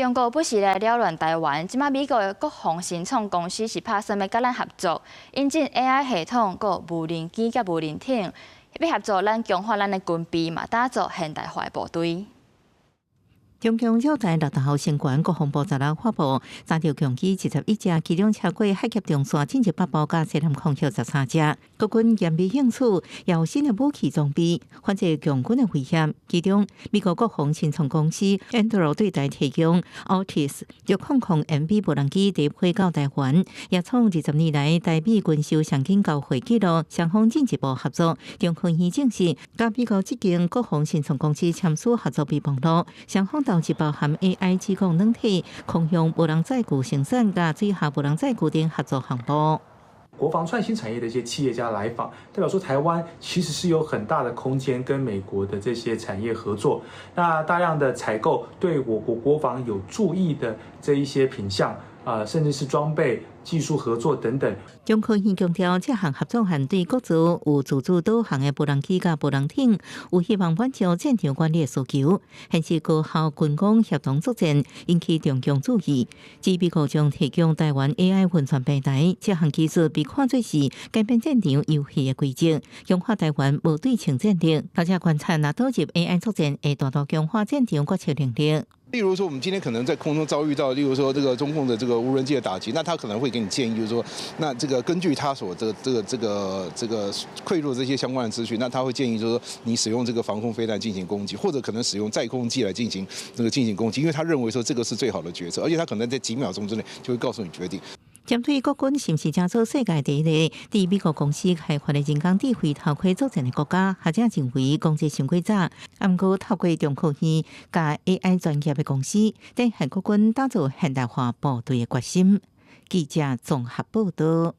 中國不時來擾亂台灣，這馬美國的國防新創公司是拍算欲佮咱合作，引進 AI 系統、閣無人機佮無人艇，欲合作咱強化咱的軍備，嘛打造現代化的部隊。中共繞台六大號先懸國防部十六發布，查著共機21架，其中超過海峽中線進入北部佮西南空域13架。國軍嚴密應處，有新的武器裝備，反制共軍的威脅。其中，美國國防新創公司 Anduril 對台提供 Altis 600 MV 無人機調配到台灣，也創20年來台美軍售上緊交會紀錄，雙方進一步合作。中科院證實，佮美國這間國防新創公司簽署合作備忘錄，雙方投資包含 AI 智控軟體、空中無人載具生產、佮水下無人載具等合作項目。國防創新產業的一些企業家來訪，代表說台灣其實是有很大的空間跟美國的這些產業合作。那大量的採購對我國國防有助益的這一些品項，啊，甚至是裝備、技術合作等等。中科院強調，這項合作案對國造有自主導航的無人機佮無人艇，有希望滿足戰場管理的需求，顯示高效軍工協同作戰，引起中共注意。指美國將提供台灣 AI 運算平台，這項技術被看作是改變戰場遊戲的規則，強化台灣無對稱戰力。大家觀察，若導入 AI 作戰，會大大強化戰場決策能力。例如說，我們今天可能在空中遭遇到，例如說這個中共的這個無人機的打擊，那他可能會給你建議，就是說，那這個根據他所這個匯入這些相關的資訊，那他會建議就是說，你使用這個防空飛彈進行攻擊，或者可能使用載空機來進行攻擊，因為他認為說這個是最好的決策，而且他可能在幾秒鐘之內就會告訴你決定。針對國軍是毋是成做世界第一个佇美國公司開發的人工智慧頭盔作戰的國家，學者認為講這傷過早。啊，毋過透過中科院佮 AI 專業的公司，展現國軍打造現代化部隊的決心。記者綜合報道。